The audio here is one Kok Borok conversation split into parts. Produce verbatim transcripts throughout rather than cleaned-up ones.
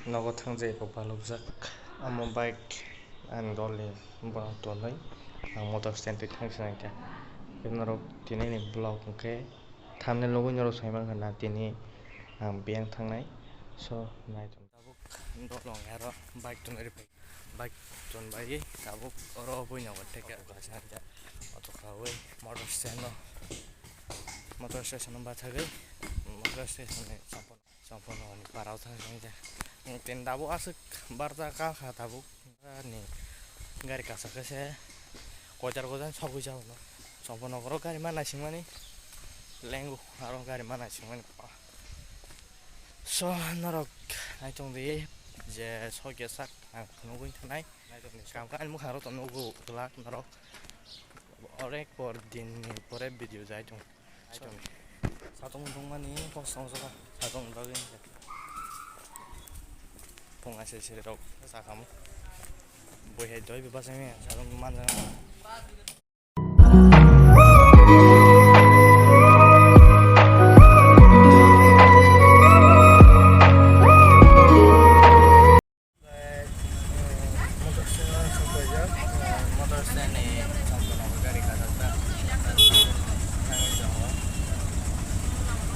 Nogo thangjai kok balokjak, amo bike ani dol ni borok tonwi ang motor stand twi thangsinai kha. Norok tini ni vlog hwnkhe thumbnail nugwi norok sai mankha na tini ang biyang thangnai. So nai tong tabuk dolong aro bike tonwi rw phai. Bike ton bai tabuk oro buino overtake kha. Kaisa hanja auto khaui motor stand no, motor station no bathagwi motor station ni samphang. Chongphano ni parao thang thang khe. Tin tabuk aswk barta ka kha tabuk. Ni gari kasak khe se koitar koitar sogwi jao no. Chongphano nokoro gari ma naisingmani. Lengo aro gari ma naisingmani. So norok naitung di je sokya sak ang phunugwi thanai. Naitung di kam ka ani mukhang rok to nugo glak norok. Onek por din ni pore video jai tung. Satung tongmani kok song song satung bagwi phung ase sere rok sakamo. Boi hai doi bebasai me satung manjak. Motor stand o sopaijak, motor stand ni samung gari kajak ta.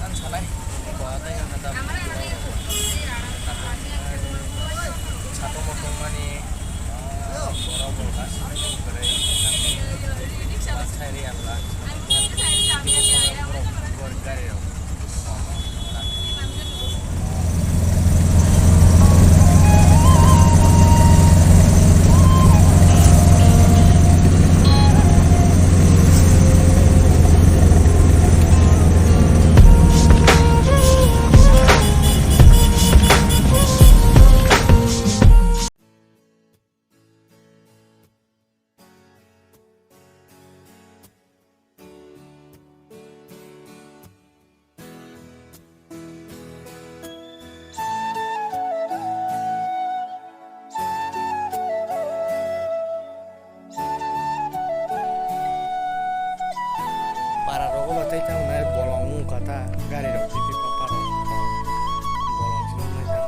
Ang sanai, bo tei ang kata satung bo tongmani, borok bo gas kwrwi, sai ri ang la. Gari rok. Para rogo ba tei tamo nai bolong wngkha ta gari rok pipi papa rok bolong se nuknai ta.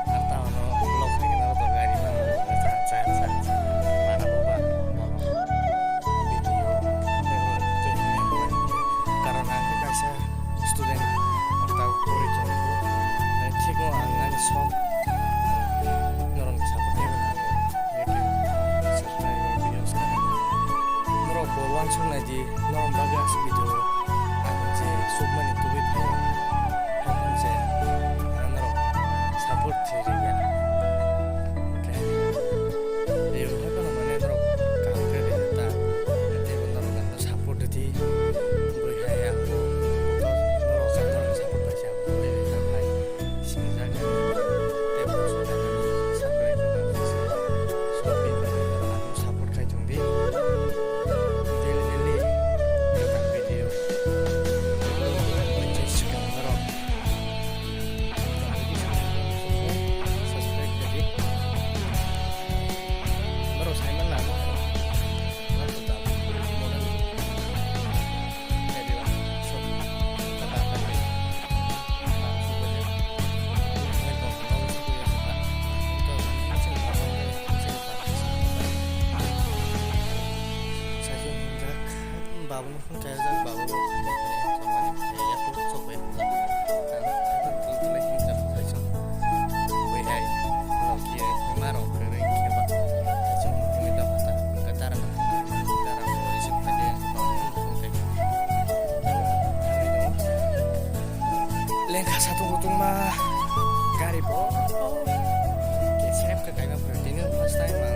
Ar tamo no vlog khaikhe norok to gari mano cha cha cha cha para rogo ba bolong video karon ang khe kaisa student, ang tabuk pori tongo. Ani thik o ang ani sok norokni support khe rwna nango. Subscribe rok, videos khe rwna nango. Norok bo uansuk nai di, norokni bagwi aswk video ang je sukmani tubui phaio. Haphang se ang norok support khe rwya. Hwnkhe rw hai phano mane norok kaham khe rwya ta, tei bo norok ang support rwdi, bwrwi hai ang bo norok khe norok support bai se ang bo level ta phai sinijak tei bo swkang ani subscribe rwna se so bini bagwi norok ang support khai tongdi daily daily kwtal video je swkang norok subscribe khaidi norok saiman na. Babu no phone kaya jak, babu no phone kaya jak, phone kaya jak, babu no phone kaya jak. Ang khatung tong tong lai himjak khaisong. Bui hai, loki hai, ma rok kwrwi khe ba. Khaisong himwi tong kha ta, khe dara na, dara bo receive khaidi, ang khe babu no phone kaya jak. Lengkha satung kutung ma gari bo. Khe sep khe kaiba phuru tini first time ma